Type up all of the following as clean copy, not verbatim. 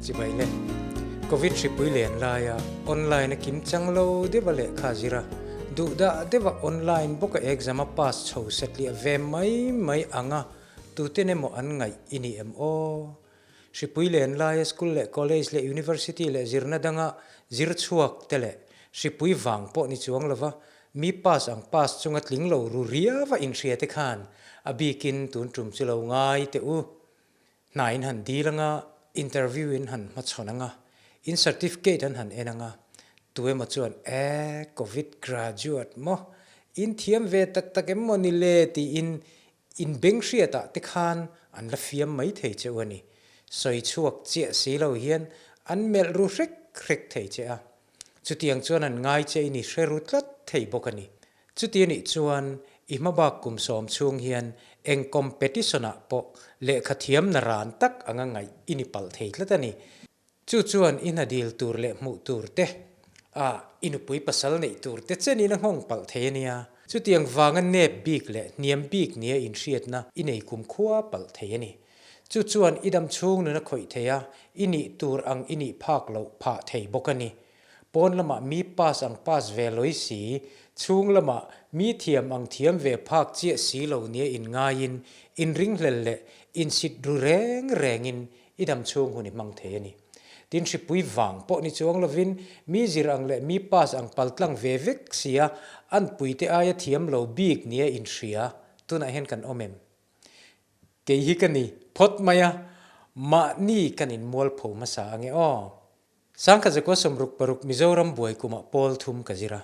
Chibai le. Covid hripui len laia online a kim chang lo deuha lehkha a zir a, duhdah deuha online bawka exam a pass chho satliah ve mai mai ang a, tuten emaw an ngaih i ni em aw? Hripui len laia school leh college leh university leh zirna danga zir chhuak te leh hripui vang pawh ni chuang lova mi pass ang pass chunga tling lo ru riava inhria te khan a bikin tun tum chu lo ngai teh u. Hna in han dil anga, interview in han hmachhawn anga, in certificate an han en anga, tu emaw chuan eh covid graduate maw, in thiam ve tak tak em maw ni le tiin in beng hriatah te khan an la fiam mai thei che u a ni. Sawi chhuak chiah si lo hian an melh ru hrek hrek thei che a. Chutiang chuan an ngai che in i hre ru tlat thei bawk a ni. Chuti anih chuan i hmabak kum sawm chhung hian eng competition ah pawh lehkha thiam na ran tak anga ngaih i ni palh thei tlat a ni. Chu chuan i hna dil tur leh hmuh tur te, a i nupui pasal neih tur te chenin a nghawng palh thei a nia. Chutiang vanga nep bik leh hniam bik nia inhriatna i nei kumkhua palh thei a ni. Chu chuan i dam chhung nun a khawih thei a, i nih tur ang i nih phak loh phah thei bawk a ni. Pawn lamah mi pass ang pass ve lawih si, chhung lamah mi thiam ang thiam ve phak chiah si lo nia inngaiin, inringhlel leh insit ru reng rengin i dam chhung hun i hmang thei a ni. Tin, hripui vang pawh ni chuang lovin mi zir ang leh mi pass ang paltlang ve vek sia an puite aia thiam lo bik nia inhria tunah hian kan awm em? Kei hi ka ni phawt mai a, mahni kan inmualpho hmasa ange aw. Sangkhat zakua 66 Mizoram buai kumah pawl thum ka zir a.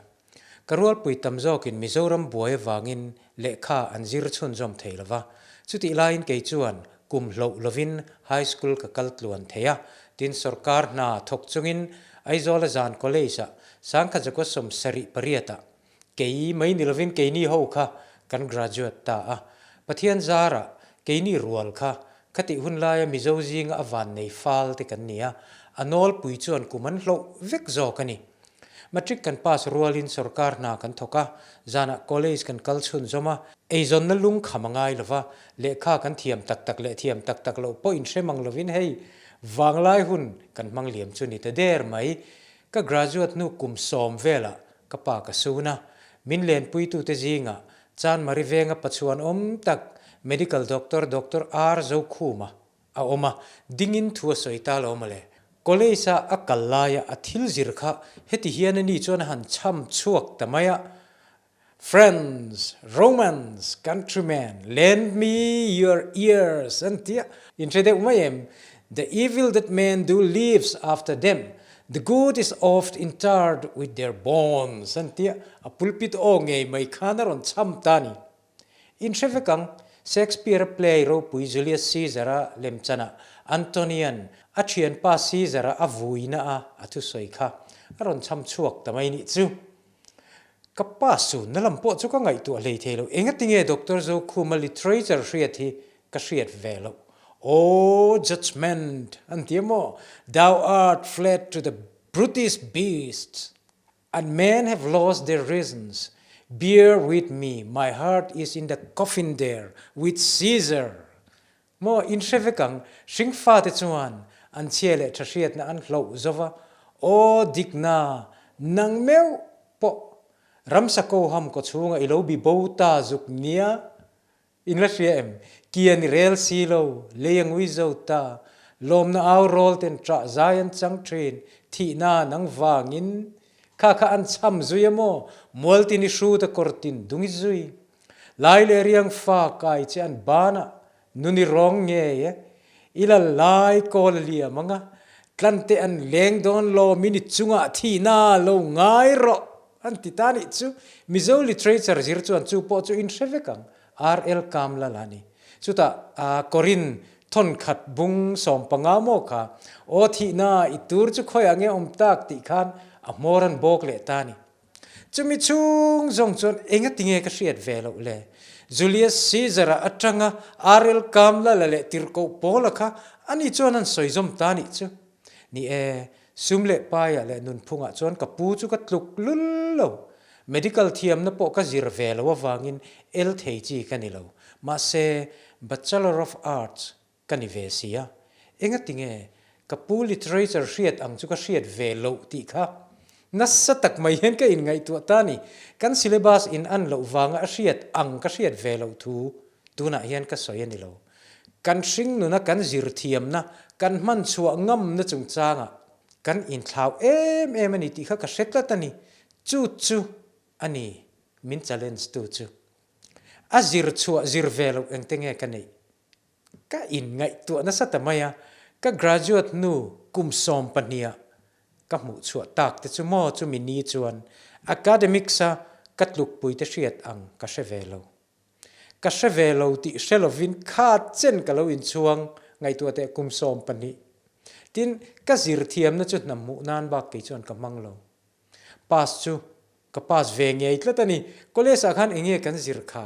Ka rualpui tam zawkin Mizoram buai avangin lehkha an zir chhunzawm thei lo va. Chutih laiin kei chuan kum hloh lovin High School ka kal tluan thei a. Tin, sawrkar hna thawk chungin Aizawla zan College-ah Sangkhat zakua 78 ah kei mai ni lovin keini ho kha kan graduate ta a. Pathian zarah keini rual kha Khatih hun laia Mizo zinga a vannei fal te kan ni a, a nawlpui chuan kum an hloh vek zawk a ni. Matric kan pass rualin sorkar hna kan thawk a, zanah college kan kal chhunzawm a, eizawnna lung kham a ngai lova, lehkha kan thiam tak tak leh thiam tak tak loh pawh inhre mang lovin hei vanglai hun kan hmang liam chu ni ta der mai. Ka graduate hnu kum sawm velah ka pa ka sun a, min lenpuitute zingah Chanmari venga pachuan awm tak Medical Doctor Doctor R Zokhuma a awm a, dingin thu a sawi ta lo mawle. College a a kal laia a thil zir kha heti hian a ni chuan a han chham chhuak ta mai a, Friends, Romans, countrymen, lend me your ears an ti a, inhre deuh mai em? The evil that men do lives after them, The good is oft interred with their bones an tia, a pulpit aw ngei mai khan a rawn chham ta a ni. In hre vek ang, Shakespeare-a play ropui Julius Caesar-a lemchanah Antony-a'n a thianpa Caesar-a a vuina a a thusawi kha a rawn chham chhuak ta mai nih chu. Ka pa sunna lam pawh chu ka ngaihtuah hlei thei lo. Engatinge Doctor Zokhuma literature hriat hi ka hriat ve loh? O judgement an ti emaw? Thou art fled to the brutish beasts and men have lost their reasons. Bear with me, my heart is in the coffin there with Caesar. Maw, in hre vek ang, hringfate chuan an chhia leh tha hriatna an hloh zova, aw dikna, nang meuh pawh ramsa koham kawchhunga i lo bi bo ta zuk nia, in la hria em? Kian i rel si lo, lei a ngui zo ta, lawmna au rawl ten ṭah zai an chang ṭhin, thihna nang vangin kha kha an cham zui a maw, mualtin i hrut a kawrtin dung i zui. Lai leh riang fa kai che an banah nun i rawng ngei e, i la lai kawl a liam ang a, tlante an leng dawn lo min i chungah thihna lo ngai rawh an ti ta nih chu. Mizo literature zir chuan chu pawh chu in hre vek ang, RL Kamlal a ni. Chutah Korin thawnkhat bung 15 maw kha aw thihna i tur chu khawiah nge awm tak tih khan a hmawr an bawk leh ta a ni. Chumi chhung zawng chuan engatinge ka hriat ve loh le? Julius Caesar-a atanga RL Kamlala leh Tirhkoh Paula kha ani chuan an sawi zawm ta nih chu. Ni e, sum leh paiah leh nunphungah chuan ka pu chu ka tluk lul lo. Medical thiamna pawh ka zir ve lo avangin el thei chi ka ni lo. Mahse, Bachelor of Arts ka ni ve si a. Engatinge? Ka pu literature hriat ang chu ka hriat ve loh tih kha nasa tak mai hian ka inngaihtuah ta ni. Kan syllabus in an loh vanga a hriat ang ka hriat ve loh thu tunah hian ka sawi a ni lo. Kan hring nuna kan zir thiamna, kan hman chhuah ngamna chungchangah kan inthlau em em a ni tih kha ka hre tlat a ni. Chu chu a ni min challenge tu chu. A zir chhuah zir ve loh engte nge ka neih? Ka inngaihtuah nasa ta mai a, ka graduate hnu kum sawmpahniha ka hmuh chhuah tak te chu maw chumi ni chuan academics a ka tlukpui te hriat ang ka hre ve lo. Ka hre ve lo tih hre lovin kha chen ka lo inchhuang ngaihtuah teh kum 12. Tin, ka zir thiamna chu hna hmuh nan bak kei chuan ka hmang lo. Pass chu Ka pass ve ngei tlat a ni. College ah khan enge kan zir kha?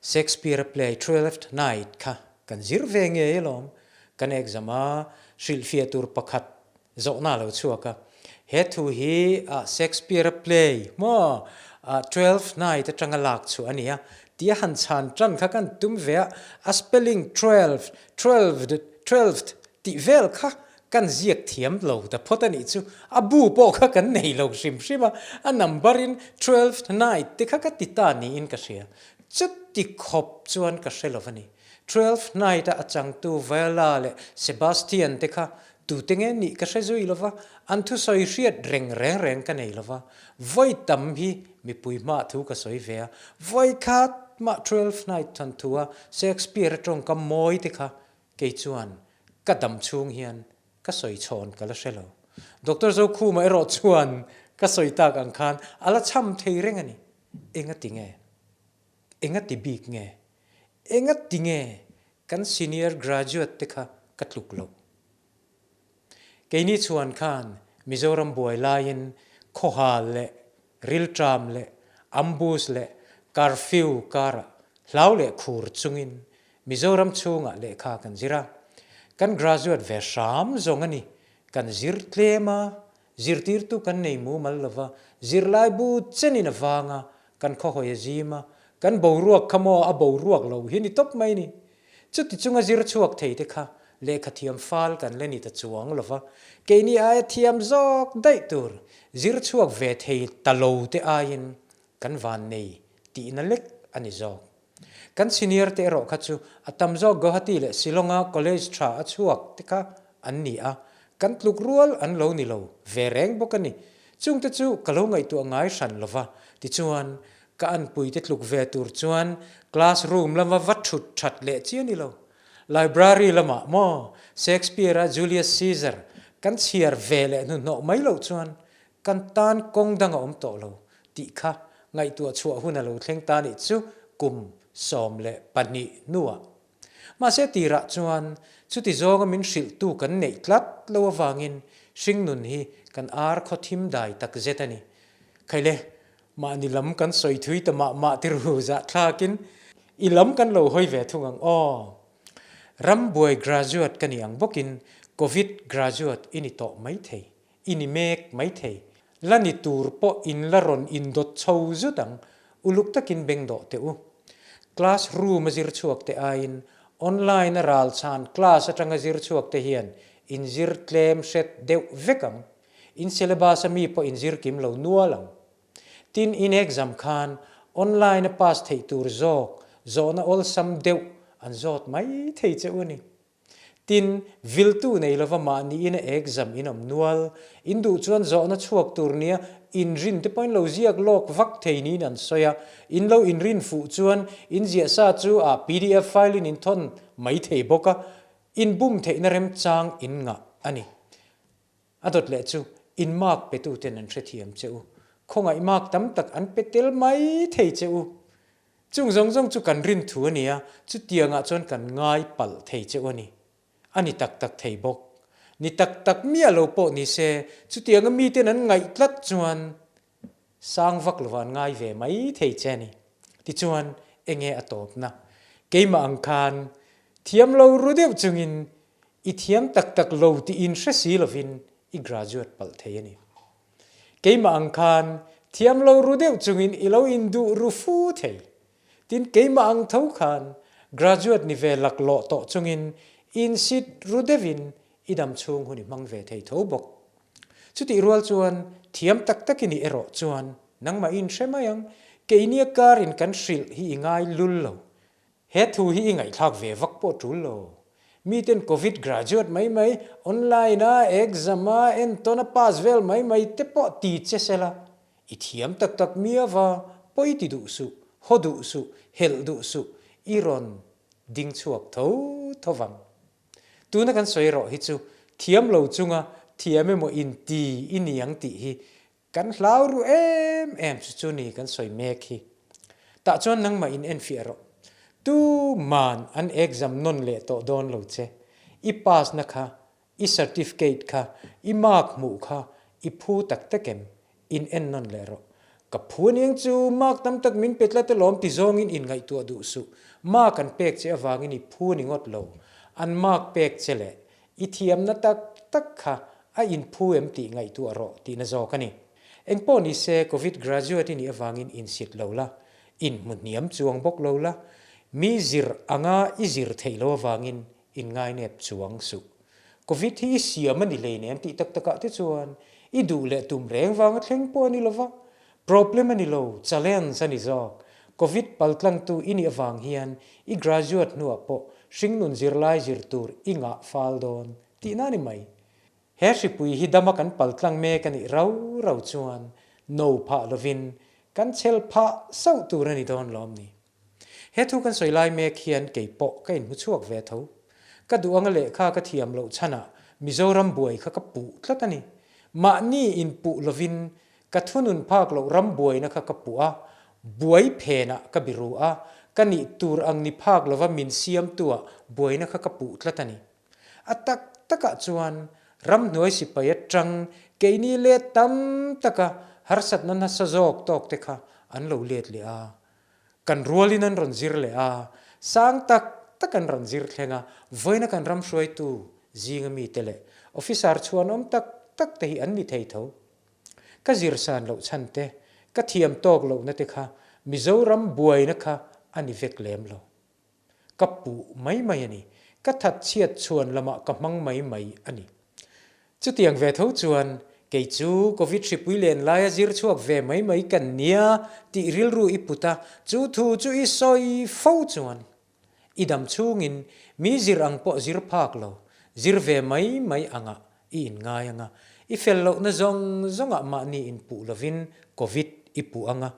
Shakespeare a play Twelfth Night kha kan zir ve ngei alawm. Kan exam a, hrilhfiah tur pakhat zawhna a lo chhuak a. He thu hi Shakespeare a play maw Twelfth Night atanga lak chhuah a ni a, tia han chhan tan kha kan tum ve a, a spelling twelve, twelved, twelfth tih vel kha Kan ziak thiam lo ta phawt a nih chu, a bu pawh kha kan nei lo hrim hrim a, a number in Twelfth Night te kha ka ti ta niin ka hria. Chuti khawp chuan ka hre lo a ni. Twelfth Night a a changtu Viola leh Sebastian te kha tute nge nih ka hre zui lo va, an thusawi hriat reng reng reng ka nei lo va. Vawi tam hi mipui hmaah thu ka sawi ve a, vawi khat mah Twelfth Night thawnthu a Shakespeare-a tawngkam mawi te kha Kei chuan ka dam chhung hian ka sawi chhawn ka la hre lo. Doctor Zokhuma erawh chuan ka sawi tak ang khan a la cham thei reng a ni. Enga ti nge? Enga ti bik nge? Enga ti nge kan senior graduate te kha ka tluk loh? Keini chuan khan Mizoram buai laiin khawhal leh rilṭam leh ambush leh curfew karah hlau leh khur chungin Mizoram chhungah lehkha kan zir a. Kan graduate ve hram zawng a ni. Kan zir tlem a, zirtirtu kan nei mumal lo va, zirlaibu chenin a vang a, kan khawhawi a zim a, kan boruak kha maw a boruak lo hi ni tawp mai ni. Chuti chunga zir chhuak thei te kha lehkha thiam fal kan la ni ta chuang lo va, keini aia thiam zawk daih tur zir chhuak ve thei ta lo te aiin kan van nei tihna lek a ni zawk. Kan senior te erawh kha chu a tam zawk Guwahati leh Shillong-a college tha a chhuak te kha an ni a, kan tluk rual an lo ni lo ve reng bawk a ni. Chungte chu ka lo ngaihtuah ngai hran lo va, tichuan Ka anpuite tluk ve tur chuan class room lama va thut that leh chi a ni lo. Library lamah maw Shakespeare-a Julius Caesar kan chhiar ve leh hnuhnawh mai loh chuan kan tan kawng dang a awm tawh lo tih kha ngaihtuah chhuah hun a lo thleng ta nih chu kum 12 hnuah. Mahse tirah chuan chuti zawnga min hrilhtu kan neih tlat lo avangin hringnun hi kan ar khaw thim dai tak zet a ni. Khaile, Mahni lam kan sawi thui ta mah mah ti ru zah thlakin i lam kan lo hawi ve thung ang aw. Rambuai graduate ka ni ang bawkin Covid graduate i ni tawh mai thei, i ni mek mai thei. La ni tur pawh in la rawn indawt chho zut ang, uluk takin beng dawh teh u. Class room a zir chhuak te aiin online a ral chhan class atanga zir chhuak te hian in zir tlem hret deuh vek ang. In syllabus a mi pawh in zir kim lo nual ang. Tin, in exam khan online a pass theih tur zawk zawhna awlsam deuh an zawt mai thei che u a ni. Tin, viltu nei lova mahni in a exam in awm nual, in duh chuan zawhna chhuak tur nia inrin te pawhin lo ziak lawk vak thei niin an sawi a, in lo inrin fuh chuan in ziah sa chu a pdf file in in thawn mai thei bawk a, in bum theihna remchang in ngah a ni. A dawt leh chu in mark petu ten an hrethiam che u. Khawngaih mark tam tak an pe tel mai thei che u. Chung zawng zawng chu kan rin thu a ni a, chutiangah chuan kan ngai palh thei che u a ni. A ni tak tak thei bawk. Ni tak tak miah lo pawh ni se, chutianga miten an ngaih tlat chuan sang vak lova an ngai ve mai thei che a ni. Tichuan, enge a tawpna? Keimah ang khan thiam lo ru deuh chungin I thiam tak tak lo tih in hre si lovin i graduate palh thei a ni. Keimah ang khan thiam lo ru deuh chungin i lo induh ru fu thei. Tin, keimah ang tho khan graduate ni ve laklawh tawh chungin insit ru deuhin i dam chhung hun i hmang ve thei tho bawk. Chutih rual chuan thiam tak tak i nih erawh chuan nangmah i inhre mai ang, keinia karin kan hrilh hi i ngai lul lo. He thu hi i ngaihthlak ve vak pawh tul lo. Miten Covid graduate mai mai, online a exam a entawn a pass vel mai mai te pawh ti che sela, i thiam tak tak miava pawi ti duh suh, haw duh suh, helh duh suh, i rawn ding chhuak tho tho vang. Tuna kan sawi erawh hi chu thiam lo chunga thiam emaw inti i ni ang tih hi kan hlau ru em em chu chu ni kan sawi mek hi. Tah chuan nangmah in enfiah rawh. Tuman an exam nawn leh tawh dawn lo che. I pass na kha, i certificate kha, i mark hmuh kha i phu tak tak em? In en nawn leh rawh. Ka phu aniang chu mark tam tak min pe tlat alawm ti zawngin in ngaihtuah duh suh. Mark an pek che avangin i phu ni ngawt lo. An mark pek che leh i thiamna tak tak kha a in phu em tih ngaihtuah rawh tihna zawk a ni. Engpawh ni se Covid graduate i nih avangin in sit lo la, in hmu hniam chuang bawk lo la, mi zir anga i zir theih lo avangin in ngainep chuang suh. Covid hi i siam a ni hleinem tih tak takah te chuan i duh leh tum reng vanga thleng pawh a ni lova, problem a ni lo, challenge a ni zawk. Covid paltlangtu i nih avang hian i graduate hnuah pawh hringnun zirlai zir tur i ngah fal dawn tihna a ni mai. He hripui hi dama kan paltlang mek a nih rau rau chuan no phah lovin kan chhel phah sauh tur a ni dawn lawm ni. He thu kan sawi lai mek hian kei pawh ka inhmu chhuak ve tho. Ka duh anga lehkha ka thiam loh chhanah Mizoram buai kha ka puh tlat a ni. Mahni inpuh lovin ka thunun phak loh ram buaina kha ka puh a, buai phenah ka biru a, ka nih tur ang ni phak lova min siamtuah buaina kha ka puh tlat a ni. A tak takah chuan ramhnuai sipai atang keini let tam taka harsatna nasa zawk tawk te kha an lo let leh a. Kan rualin an rawn zir leh a, sang tak tak an rawn zir thleng a, vawiina kan ram hruaitu zinga mite leh officer chhuanawm tak tak te hi an ni thei tho. Ka zir san loh chhan te, ka thiam tawk lohna te kha Mizoram buaina kha a ni vek lem lo. Ka puh mai mai a ni. Ka that chhiat chhuan lamah ka hmang mai mai a ni. Chutiang ve tho chuan, kei chu Covid hripui len laia zir chhuak ve mai mai kan nia tih rilru i put a, chu thu chu i sawi fo chuan i dam chhungin mi zir ang pawh zir phak lo, zir ve mai mai angah i inngai anga, i fel lohna zawng zawngah mahni inpuh lovin Covid i puh anga,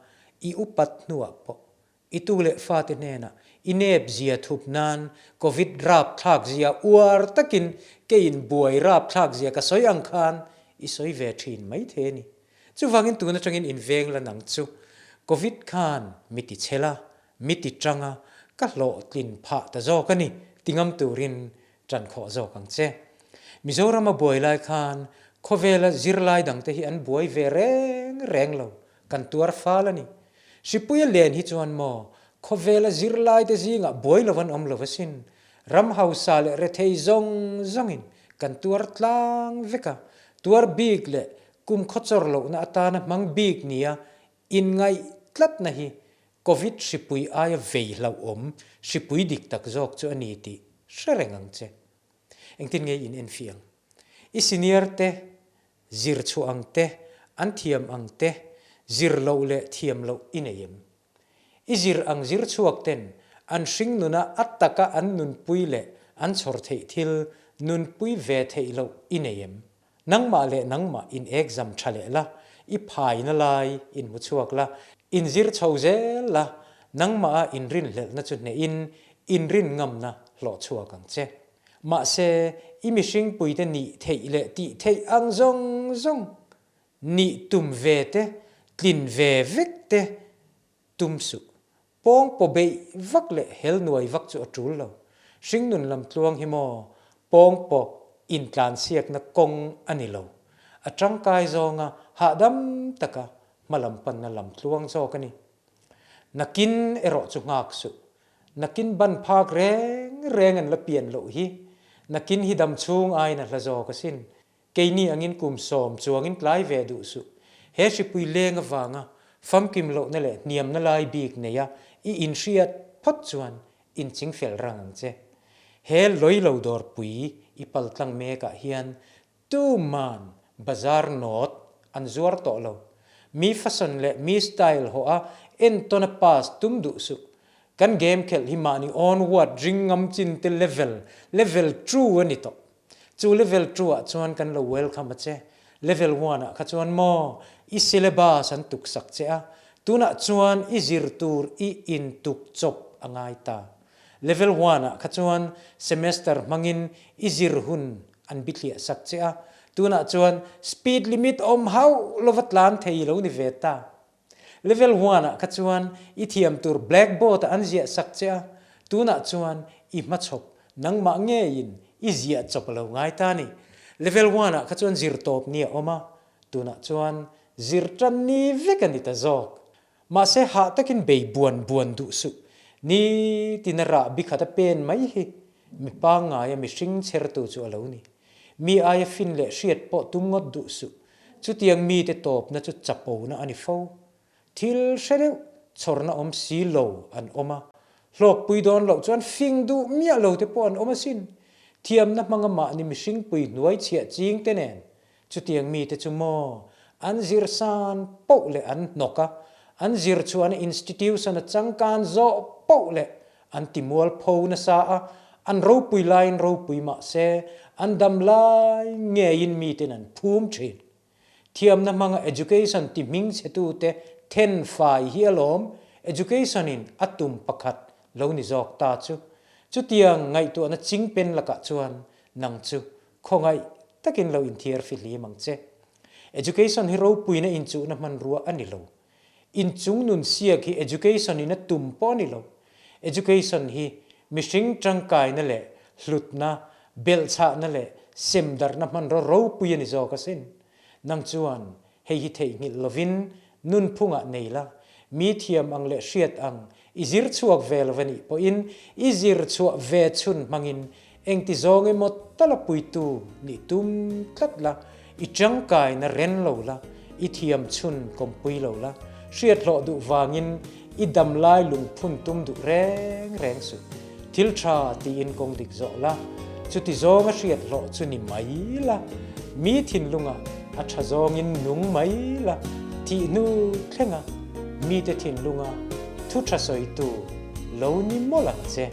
i upat hnuah pawh I tu leh fate hnenah i nep zia thup nan Covid rapthlak zia uar takin keiin buai rapthlak zia ka sawi ang khan i sawi ve thin mai thei a ni. Chuvangin tun atangin in veng la nang chu Covid khan mi ti chhel a, mi ti tang a, ka hlawhtlin phah ta zawk a ni ti ngam turin tan khawh zawk ang che. Mizorama buai lai khan khawvela zirlai dangte hi an buai ve reng reng lo, kan tuar fal a ni. Hripuia len hi chuan maw, khawvela zirlaite zingah buai lo an awm lo asin. Ram hausa leh rethei zawng zawngin kan tuar tlang vek a, tuar bik leh kum khawchawr lohna atana hmang bik nia inngaih tlatna hi Covid hripui aia vei hlauhawm hripui dik tak zawk chu a ni tih hre reng ang che. Engtin nge in enfiah ang? I senior te zir chhuah ang te, an thiam ang te, zir loh leh thiam loh i nei em? I zir ang zir chhuak ten an hring nuna a taka an nunpui leh an chhawr theih thil nunpui ve theih loh i nei em? Nangmah leh nangmah in exam tha leh la, i phaina lai in hmu chhuak la, in zir chho zel la, nangmah a inrinhlelhna chu hnehin inrinngamna hlawh chhuak ang che. Mahse, i mihringpuite nih theih leh tih theih ang zawng zawng, nih tum ve te, tlin ve vek te tum suh. Pawng paw beih vak leh hel nuai vak chu a tul lo. Hringnun lam tluang hi maw pawng paw intlansiakna kawng a ni lo. A tangkai zawnga hahdam taka hmalam panna lam tluang zawk a ni. Nakin erawh chu nghak suh. Nakin ban phak reng reng an la pian loh hi. Nakin hi dam chhung aiin a hla zawk asin. Keini angin kum sawm chuangin tlai ve duh suh. He hripui leng avanga famkim lohna leh hniamna lai bik neia i inhriat phawt chuan inchingfel rang ang che. He lawi lo dawrpui I paltlang mekah hian tuman bazar nawt an zuar tawh lo. Mi fashion leh mi style haw a entawn a pass tum duh suh. Kan game khelh hi mahni onward ring ngam chin te level, level two a ni tawh. Chu level two ah chuan kan lo welcome a che. Level one ah kha chuan maw i syllabus an tuk sak che a, tunah chuan i zir tur i intuk chawp a ngai ta. Level one ah kha chuan semester hmangin i zir hun an bithliah sak che a, tunah chuan speed limit awm hauh lova tlan thei lo ni ve ta. Level one ah kha chuan i thiam tur blackboard ah an ziah sak che a, tunah chuan i hmachhawp nangmah ngeiin i ziah chawp lo ngai ta ni. Level one ah kha chuan zir tawp ni a awm a, tunah chuan zir tan ni vek a ni ta zawk. Mahse hah takin bei buan buan duh suh. Ni tina rah bi khat a pen mai hi mi pangngaia mihring chhertu chu a lo ni. Mi aia fin leh hriat pawh tum ngawt duh suh. Chutiang mite tawpna chu chapona a ni fo. Thil hre deuh chhawrna awm si lo an awm a, hlawkpui dawn loh chuan fing duh miah lo te pawh an awm asin. Thiamna hmanga mahni mihringpui hnuai chhiah ching te nen Chutiang mite chu maw an zir san poh leh an hnawk a, an zir chhuahna institution a changkan zawh poh leh an ti mualpho nasa a, an ropui laiin ropui mah se an dam lai ngeiin miten an phum thin. Thiamna hmanga education ti hming chhetute then fai hi alawm education in a tum pakhat lo ni zawk ta chu. Chutiang ngaihtuahna chingpen lakah chuan nang chu Khawngaih takin lo inthiar fihlim ang che. Education hi ropuina inchuhna hmanrua a ni lo. Inchung nun siak hi education in a tum pawh a ni lo. Education hi mihring tangkaina leh hlutna, belhchhahna leh semdarhna hmanraw ropui a ni zawk asin. Nang chuan hei hi theihnghilh lovin nunphungah nei la, mi thiam ang leh hriat ang i zir chhuak ve lo anih pawhin i zir chhuah ve chhun hmangin engti zawng emaw tala puitu nih tum tlat la, i tangkaina ren lo la, i thiam chhun kawmpui lo la, hriat hlawh duh vangin i damlai lungphun tum duh reng reng suh. Thil tha tiin kawng dik zawh la, chuti zawnga hriat hlawh chu ni mai la, mi thinlungah a tha zawngin nung mai la, thih hnu thlenga mite thinlunga thu tha sawitu lo ni mawlh ang che.